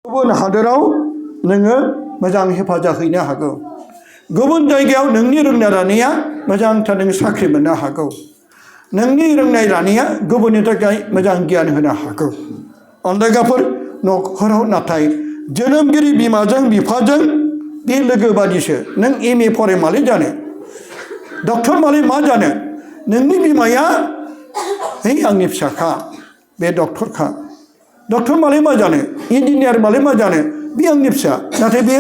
गुबुन हादोराव नोङो मोजां हेफाजाब हैनो हागौ गुबुन जायगायाव नोंनि रोंना लानाया मोजांथार नों साख्रि मोननो हागौ नोंनि रोंनाय लानाया गुबुननि थाखाय मोजां गियान होनो हागौ अनदायगाफोर न'खराव नाथाय जोनोमगिरि बिमाजों बिफाजों बे लोगो बादिसो नों एमए फरायमालै जानो डक्टर मालै मा जानो नोंनि बिमाया है आंनि फिसाखा बे डक्टरखा डक्टर मालै मा जानो इन्जिनियार मालै मा जानो बे आंनि फिसा नाथाय बे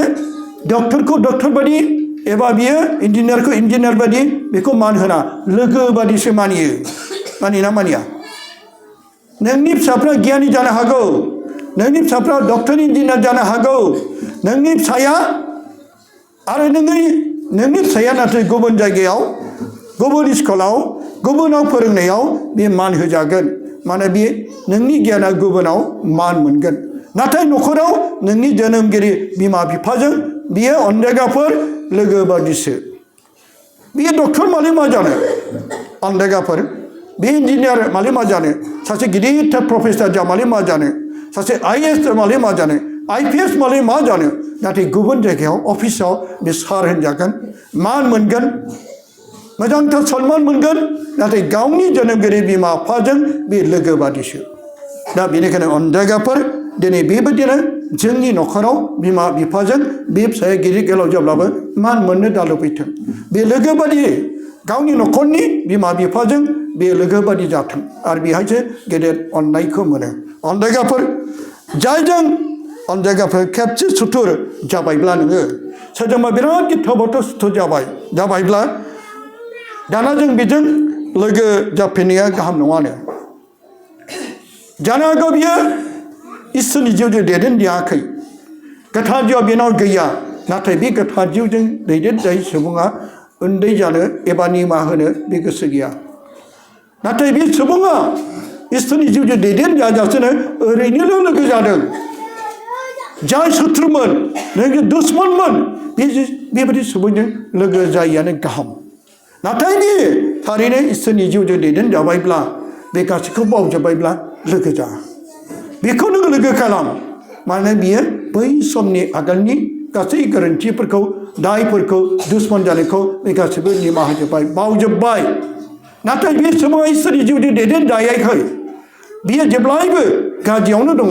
डक्टरखौ डक्टर बादि एबा बियो इन्जिनियारखौ इन्जिनियार बादि बेखौ मान होना लोगो बादिसो मानियो मानिना मानिया नोंनि फिसाफ्रा गियानि जानो हागौ नोंनि फिसाफ्रा डक्टर इन्जिनियार जानो हागौ नोंनि फिसाया आरो नोंनि फिसाया नाथाय गुबुन जायगायाव गुबुन स्कुलाव गुबुनाव फोरोंनायाव बे मान होजागोन माने बे नोंनि गियाना गुबुनाव मान मोनगोन नाथाय न'खराव नोंनि जोनोमगिरि बिमा बिफाजों बियो अनदेगाफोर लोगो बादिसो बियो डक्टर मालै मा जानो अनदेगाफोर बे इन्जिनियार मालै मा जानो सासे गिदिरथार प्रफेसर जा मालै मा जानो सासे आइएएस मालै मा जानो आइपिएस मालै मा जानो नाथाय गुबुन जायगायाव अफिसाव बे सार होनजागोन मान मोनगोन मोजांथार सनमान मोनगोन नाथाय गावनि जोनोमगिरि बिमा बिफाजों बे लोगो बादिसो दा बेनिखायनो अनदेगाफोर दिनै बेबायदिनो जोंनि न'खराव बिमा बिफाजों बे फिसाया गिदिर गोलाव जाब्लाबो मान मोननो दा लुबैथों बे लोगो बादि गावनि न'खरनि बिमा बिफाजों बे लोगो बादि जाथों आरो बेहायसो गेदेर अननायखौ मोनो अनदेगाफोर जायजों अनदेगाफोर खेबसे सुथुर जाबायब्ला नोङो सोरजोंबा बिराद गिथाव सुथुर जाबायब्ला दाना जों बेजों लोगो जाफिननाया गाहाम नङानो जानो हागौ बियो इसोरनि जिउजों दैदेनजायाखै गोथार जिउआ बेनाव गैया नाथाय बे गोथार जिउजों दैदेनजायै सुबुङा उन्दै जानो एबा निमाहा होनो बे गोसो गैया नाथाय बे सुबुङा इसोरनि जिउजों दैदेनजायाजासेनो ओरैनोल' लोगो जादों जाय सुथुरमोन नों दुश्मनमोन बेबायदि सुबुंजों लोगो जायैयानो गाहाम नाथाय बे थारैनो इसोरनि जिउजों दैदेनजाबायब्ला बे गासैखौ बावजोब्बायब्ला लोगो जा बेखौ नों लोगो खालाम मानोना बियो बै समनि आगोलनि गासै गोरोन्थिफोरखौ दायफोरखौ दुश्मन जानायखौ बे गासैबो निमाहा होजोब्बाय बावजोब्बाय नाथाय बे सुबुङा इसोरनि जिउजों दैदेनजायाखै बियो जेब्लायबो गाज्रियावनो दङ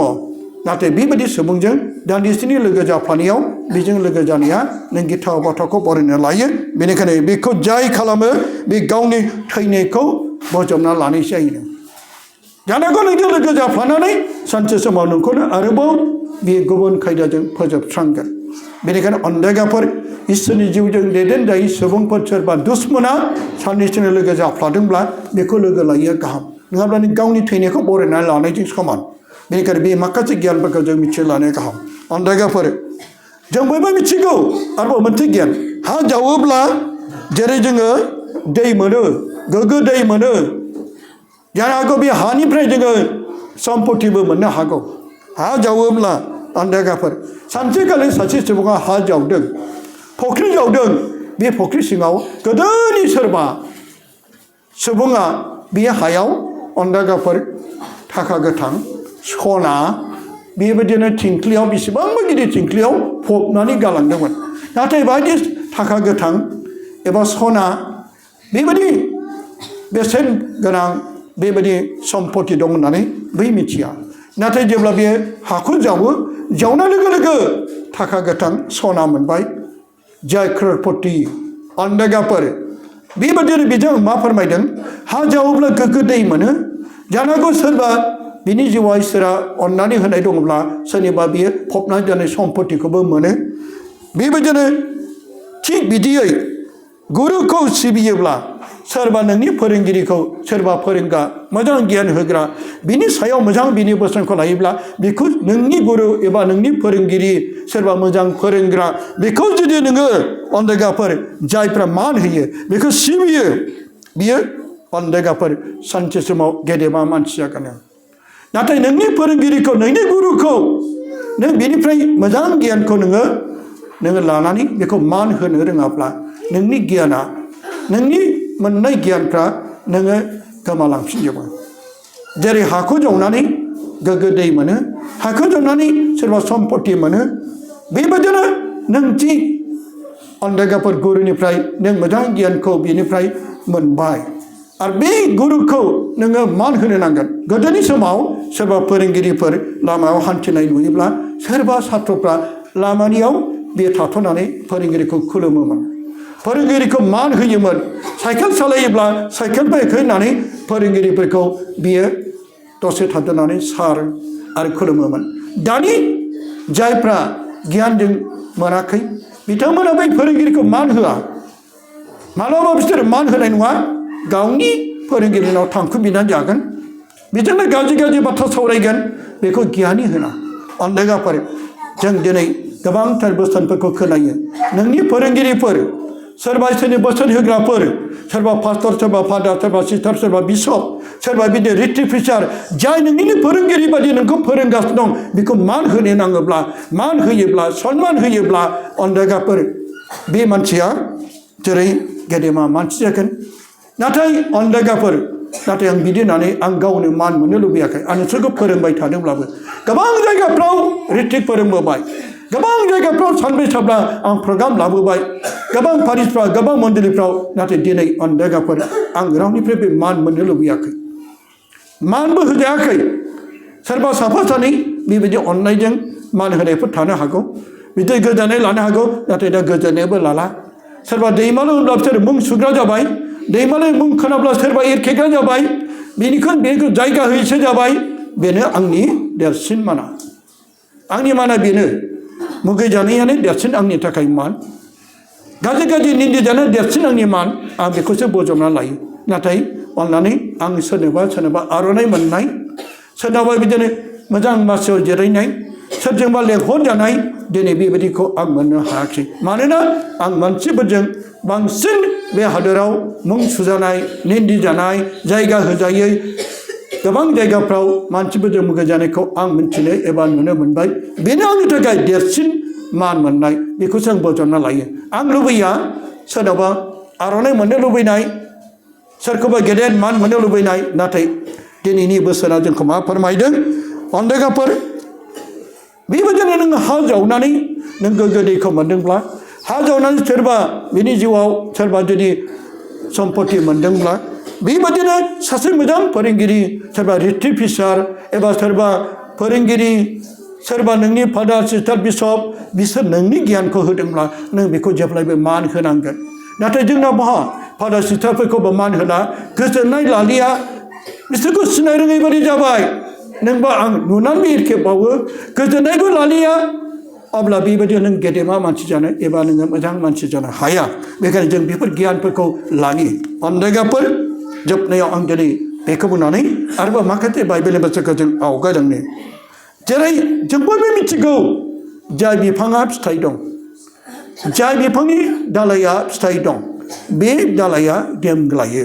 नाथाय बेबायदि सुबुंजों दान्दिसेनि लोगो जाफानायाव बेजों लोगो जानाया नों गिथाव बाथावखौ बरायना लायो बेनिखायनो बेखौ जाय खालामो बे गावनि थैनायखौ बजबना लानाय जायो जानांगौ नोंजों लोगो जाफानानै सानसे समाव नोंखौनो आरोबाव बे गुबुन खायदाजों फोजोबस्रांगोन बेनिखायनो अनदेगाफोर इसोरनि जिउजों दैदेनजायै सुबुंफोर सोरबा दुश्मना साननैसोनो लोगो जाफ्लादोंब्ला बेखौ लोगो लायैया गाहाम नङाब्ला नों गावनि थैनायखौ बरायनानै लानायजों समान बेनिखायनो बे माखासे गियानफोरखौ जों मिथिना लानाया गाहाम अनदेगाफोर जों बयबो मिथिगौ आरोबाव मोनसे गियान हा जावोब्ला जेरै जोङो दै मोनो गोग्गो दै मोनो जानो हागौ बे हानिफ्राय जोङो सम्पतिबो मोननो हागौ हा जावोब्ला अनदेगाफोर सानसेखालि सासे सुबुङा हा जावदों फुख्रि जावदों बे फुख्रि सिङाव गोदोनि सोरबा सुबुङा बे हायाव अनदेगाफोर थाखा गोथां सना बेबायदिनो थिंख्लियाव बेसेबांबा गिदिर थिंख्लियाव फबनानै गालांदोंमोन नाथाय बायदि थाखा गोथां एबा सना बेबायदि बेसेन गोनां बेबायदि सम्पति दं होननानै बै मिथिया नाथाय जेब्ला बे हाखौ जावो जावनाय लोगो लोगो थाखा गोथां सना मोनबाय जाय क्ररपति अनदेगाफोर बेबायदिनो बेजों मा फोरमायदों हा जावोब्ला गोग्गो दै मोनो जानांगौ सोरबा बिनि जिउआव इसोरा अननानै होनाय दङब्ला सोरनिबा बियो फबनानै दोननाय सम्पतिखौबो मोनो बेबायदिनो थिग बिदियै गुरुखौ सिबियोब्ला सोरबा नोंनि फोरोंगिरिखौ सोरबा फोरोंग्रा मोजां गियान होग्रा बिनि सायाव मोजां बिनि बोसोनखौ लायोब्ला बेखौ नोंनि गुरु एबा नोंनि फोरोंगिरि सोरबा मोजां फोरोंग्रा बेखौ जुदि नोङो अनदेगाफोर जायफ्रा मान होयो बेखौ सिबियो बियो अनदेगाफोर सानसे समाव गेदेमा मानसि जागोन नाथाय नोंनि फोरोंगिरिखौ नोंनि गुरुखौ नों बेनिफ्राय मोजां गियानखौ नोङो लानानै बेखौ मान होनो रोङाब्ला नोंनि गियाना नोंनि मोननाय गियानफ्रा नोङो गोमालांफिनजोबो जेरै हाखौ जावनानै गोग्गो दै मोनो हाखौ जावनानै सोरबा सम्पति मोनो बेबायदिनो नों जि अन्धगाफोर गुरुनिफ्राय नों मोजां गियानखौ बेनिफ्राय मोनबाय आरो बे गुरुखौ नोङो मान होनो नांगोन गोदोनि समाव सोरबा फोरोंगिरिफोर लामायाव हान्थिनाय नुयोब्ला सोरबा साथ्रफ्रा लामानियाव बे थाथ'नानै फोरोंगिरिखौ खुलुमोमोन फोरोंगिरिखौ मान होयोमोन साइकेल सालायोब्ला साइकेल बाइक होनानै फोरोंगिरिफोरखौ बियो दसे थाद'नानै सार आरो खुलुमोमोन दानि जायफ्रा गियानजों मोनाखै बिथांमोना बै फोरोंगिरिखौ मान होआ मालाबा बिसोर मान होनाय नङा गावनि फोरोंगिरिनाव थांखुबिनानै जागोन बिदिनो गाज्रि गाज्रि बाथ्रा सावरायगोन बेखौ गियाननि होना अन्धगाफोर जों दिनै गोबांथार बोसोनफोरखौ खोनायो नोंनि फोरोंगिरिफोर सोरबा सोरनि बोसोन होग्राफोर सोरबा पास्टर सोरबा फादार सोरबा सिस्टार सोरबा बिशप सोरबा बिदिनो रिट्रिट टिचार जाय नोंनि फोरोंगिरि बायदि नोंखौ फोरोंगासिनो दं बेखौ मान होनो नाङोब्ला मान होयोब्ला सन्मान होयोब्ला अन्धगाफोर बे मानसिया जेरै गेदेमा मानसि जागोन नाथाय अन्धगाफोर नाथाय आं बिदि होननानै आं गावनो मान मोननो लुबैयाखै आं नोंसोरखौ फोरोंबाय थादोंब्लाबो गोबां जायगाफ्राव रिट्रिट फोरोंबोबाय गोबां जायगाफ्राव सानब्रै सानबा आं प्रग्राम लाबोबाय गोबां पारिसफ्राव गोबां मन्दिरफ्राव नाथाय दिनै अन्धगाफोर आं रावनिफ्रायबो मान मोननो लुबैयाखै मानबो होजायाखै सोरबा साफा सानै बेबायदि अननायजों मान होनायफोर थानो हागौ बिदि गोजोननाय लानो हागौ नाथाय दा गोजोननायबो लाला सोरबा दैमालु होनब्ला बिसोर मुं सुग्रा जाबाय दैमालु मुं खोनाब्ला सोरबा एरखेग्रा जाबाय बेनिखौ बेखौ जायगा होयैसो जाबाय बेनो आंनि देरसिन माना आंनि माना बेनो मुगै जानायानो देरसिन आंनि थाखाय मान गाज्रि गाज्रि निन्दि जानाया देरसिन आंनि मान आं बेखौसो बजबना लायो नाथाय अननानै आं सोरनोबा आर'नाइ मोननाय सोरनाबा बिदिनो मोजां मासियाव जिरायनाय सोरजोंबा लेंहरजानाय दिनै बेबायदिखौ आं मोननो हायाखै मानोना आं मानसिफोरजों बांसिन बे हादोराव मुं सुजानाय निन्दि जानाय जायगा होजायै गोबां जायगाफ्राव मानसिफोरजों मुगै जानायखौ आं मिन्थिनो एबा नुनो मोनबाय बेनो आंनि थाखाय देरसिन मान मोननाय बेखौसो आं बजबना लायो आं लुबैया सोरनावबा आर'नाइ मोननो लुबैनाय सोरखौबा गेदेर मान मोननो लुबैनाय नाथाय दिनैनि बोसोना जोंखौ मा फोरमायदों अन्धगाफोर बेबायदिनो नों हा जावनानै नों गोग्गो दैखौ मोनदोंब्ला हा जावनानै सोरबा बिनि जिउआव सोरबा जुदि सम्पति मोनदोंब्ला बेबायदिनो सासे मोजां फोरोंगिरि सोरबा रिट्रिट टिचार एबा सोरबा फोरोंगिरि सोरबा नोंनि फादार सिस्टार बिशप बिसोर नोंनि गियानखौ होदोंब्ला नों बेखौ जेब्लायबो मान होनांगोन नाथाय जोंना बहा फादार सिस्टारफोरखौबो मान होना गोजोननाय लालिया बिसोरखौ सिनाय रोङै बायदि जाबाय नोंबा आं नुनानै एरखेबावो गोजोननायबो लालिया अब्ला बेबायदि नों गेदेमा मानसि जानो एबा नोङो मोजां मानसि जानो हाया बेखायनो जों बेफोर गियानफोरखौ लानि अन्धगाफोर जोबनायाव आं दिनै बेखौ बुंनानै आरोबाव माखासे बाइबेलनि बाथ्राखौ जों आवगायलांनो जेरै जों बयबो मिथिगौ जाय बिफाङा फिथाइ दं जाय बिफांनि दालाइया फिथाइ दं बे दालाइया देमग्लायो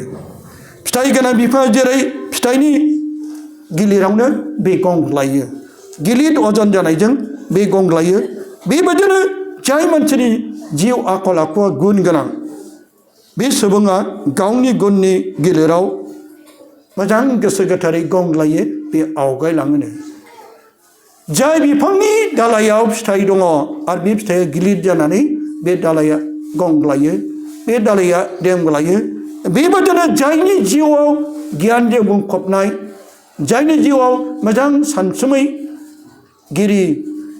फिथाइ गोनां बिफाङा जेरै फिथाइनि गिलिरावनो बे गंग्लायो गिलिर अजन जानायजों बे गंग्लायो बेबायदिनो जाय मानसिनि जिउ आखल आखुआ गुन गोनां बे सुबुङा गावनि गुननि गिलिराव मोजां गोसो गोथारै गंग्लायो बे आवगायलाङोनो जाय बिफांनि दालाइयाव फिथाइ दङ आरो बे फिथाइया गिलिर जानानै बे दालाइया गंग्लायो बे दालाइया देमग्लायो बेबायदिनो जायनि जिउआव गियानजों बुंफबनाय जायनि जिउआव मोजां सानसुमैगिरि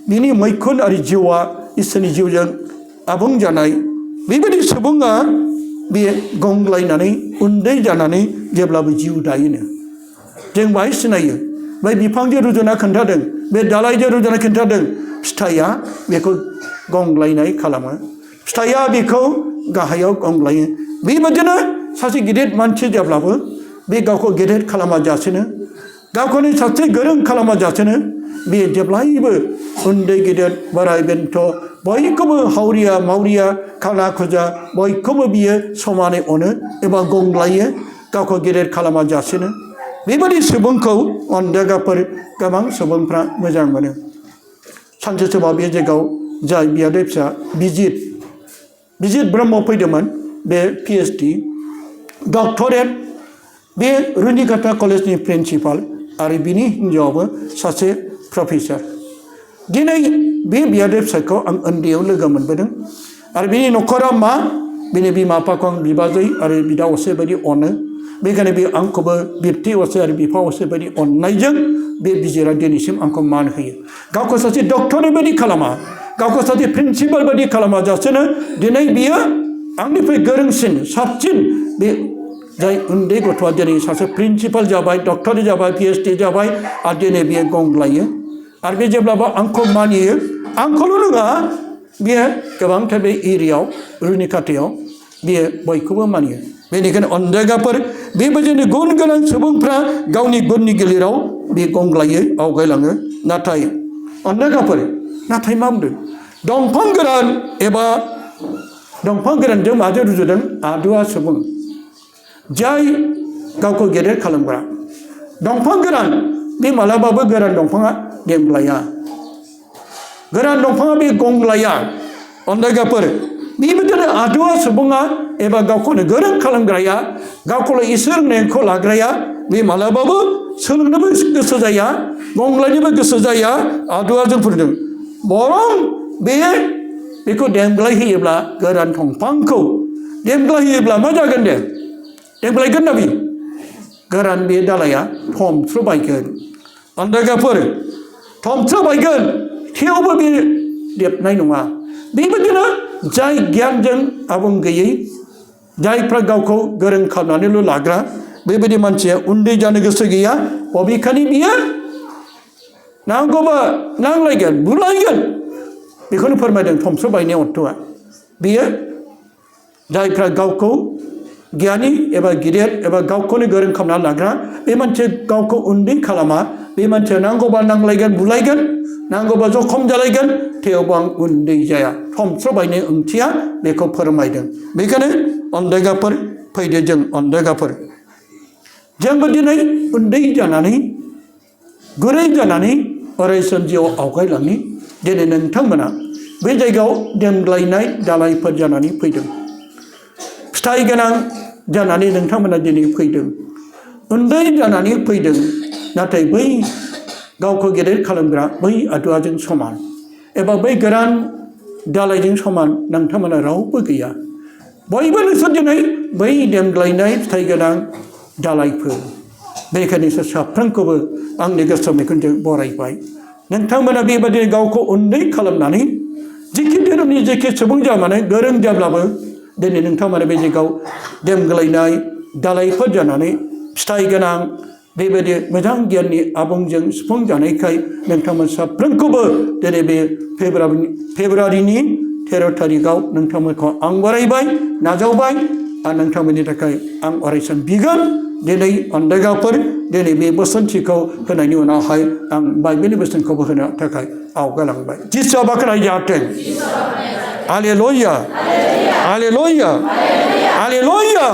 बिनि मैखुन आरो जिउआ इसोरनि जिउजों आबुं जानाय बेबायदि सुबुङा बे गंग्लायनानै उन्दै जानानै जेब्लाबो जिउ दायोनो जों बाहाय सिनायो बै बिफांजों रुजुना खोन्थादों बे दालाइजों रुजुना खोन्थादों फिथाइया बेखौ गंग्लायनाय खालामो फिथाइया बेखौ गाहायाव गंग्लायो बेबायदिनो सासे गिदिर मानसि जाब्लाबो बे गावखौ गेदेर खालामा जासेनो गावखौनो सासे गोरों खालामा जासेनो बे जेब्लायबो उन्दै गेदेर बोराय बेन्थ बयखौबो हावरिया मावरिया खाना खुजा बयखौबो बियो समानै अनो एबा गंग्लायो गावखौ गेदेर खालामा जासेनो बेबायदि सुबुंखौ अन्धगाफोर गोबां सुबुंफ्रा मोजां मोनो सानसे समाव बे जायगायाव जाय बियादै फिसा बिजित ब्रह्म फैदोंमोन बे PhD डक्टरेट बे रुनिकाटा कलेजनि प्रिन्सिपाल आरो बिनि हिन्जावाबो सासे प्रफेसर दिनै बे बियादै फिसायखौ आं उन्दैयाव लोगो मोनबोदों आरो बिनि न'खरा मा बिनि बिमा बिफाखौ आं बिबाजै आरो बिदा असे बायदि अनो बेखायनो बे आंखौबो बिबथै असे आरो बिफा असे बायदि अननायजों बे बिजिरा दिनैसिम आंखौ मान होयो गावखौ सासे डक्टरनि बायदि खालामा गावखौ सासे प्रिन्सिपाल बायदि खालामा जासेनो दिनै बियो आंनिफ्राय गोरोंसिन साबसिन बे जाय उन्दै गथ'आ दिनै सासे प्रिन्सिपाल जाबाय डक्टर जाबाय PhD जाबाय आरो दिनै बियो गंग्लायो आरो बे जेब्लाबो आंखौ मानियो आंखौल' नङा बियो गोबांथार बे एरियायाव रुनिखाथायाव बियो बयखौबो मानियो बेनिखायनो अनजायगाफोर बेबायदिनो गुन गोनां सुबुंफ्रा गावनि गुननि गिलिराव बे गंग्लायै आवगायलाङो नाथाय अनजायगाफोर नाथाय मा बुंदों दंफां गोरान एबा दंफां गोरानजों माजों रुजुदों आदुआ सुबुं जाय गावखौ गेदेर खालामग्रा दंफां गोरान बे मालाबाबो गोरान दंफाङा देमग्लाया गोरान दंफाङा बे गंग्लाया अनजायगाफोर बेबायदिनो आदुआ सुबुङा एबा गावखौनो गोरों खालामग्राया गावखौल' इसोर नेमखौ लाग्राया बे मालाबाबो सोलोंनोबो गोसो जाया गंग्लायनोबो गोसो जाया आदुआ जों फोरोंदों बरं बेखौ देमग्लाय होयोब्ला गोरान दंफांखौ देमग्लाय होयोब्ला मा जागोन दे देमग्लायगोन ना बे गोरान बे दालाया थमस्र'बायगोन अनजायगाफोर थमस्र'बायगोन थेवबो बे देबनाय नङा बेबायदिनो जाय गियानजों आबुं गैयै जायफ्रा गावखौ गोरों खालामनानैल' लाग्रा बेबायदि मानसिया उन्दै जानो गोसो गैया बबेखानि बियो नांगौबा नांलायगोन बुलायगोन बेखौनो फोरमायदों थमस्र'बायनाय अर्थआ बियो जायफ्रा गावखौ गियानि एबा गिदिर एबा गावखौनो गोरों खालामना लाग्रा बे मानसिया गावखौ उन्दै खालामा बे मानसिया नांगौबा नांलायगोन बुलायगोन नांगौबा जखम जालायगोन थेवबो आं उन्दै जाया थमस्र'बायनाय ओंथिया बेखौ फोरमायदों बेखायनो अनजायगाफोर फैदो जों अनजायगाफोर जोंबो दिनै उन्दै जानानै गुरै जानानै अरायसम जिउआव आवगायलांनि दिनै नोंथांमोना बे जायगायाव देमग्लायनाय दालायफोर जानानै फैदों फिथाइ गोनां जानानै नोंथांमोना दिनै फैदों उन्दै जानानै फैदों नाथाय बै गावखौ गेदेर खालामग्रा बै आदुवाजों समान एबा बै गोरान दालायजों समान नोंथांमोना रावबो गैया बयबो नोंसोर दिनै बै देमग्लायनाय फिथाइ गोनां दालायफोर बेनिखायनो साफ्रोमखौबो आंनि गोसोआव बेखौनो जों बरायबाय नोंथांमोना बेबायदिनो गावखौ उन्दै खालामनानै जेखि धोरोमनि जेखि सुबुं जामानो गोरों जाब्लाबो दिनै नोंथांमोना बे जायगायाव देमग्लायनाय दालायफोर जानानै फिथाइ गोनां बेबायदि मोजां गियाननि आबुंजों सुफुंजानायखाय नोंथांमोन साफ्रोमखौबो दिनै बे फेब्रुवारिनि 13 थारिखआव नोंथांमोनखौ आं बरायबाय नाजावबाय आरो नोंथांमोननि थाखाय आं अरायसम बिगोन दिनै अनजायगाफोर दिनै बे बोसोनथिखौ होनायनि उनावहाय आं बाइबेलनि बोसोनखौबो होनो थाखाय आवगायलांबाय जिसुआ बाख्नाय जाथों हालेलुया हालेलुया हालेलुया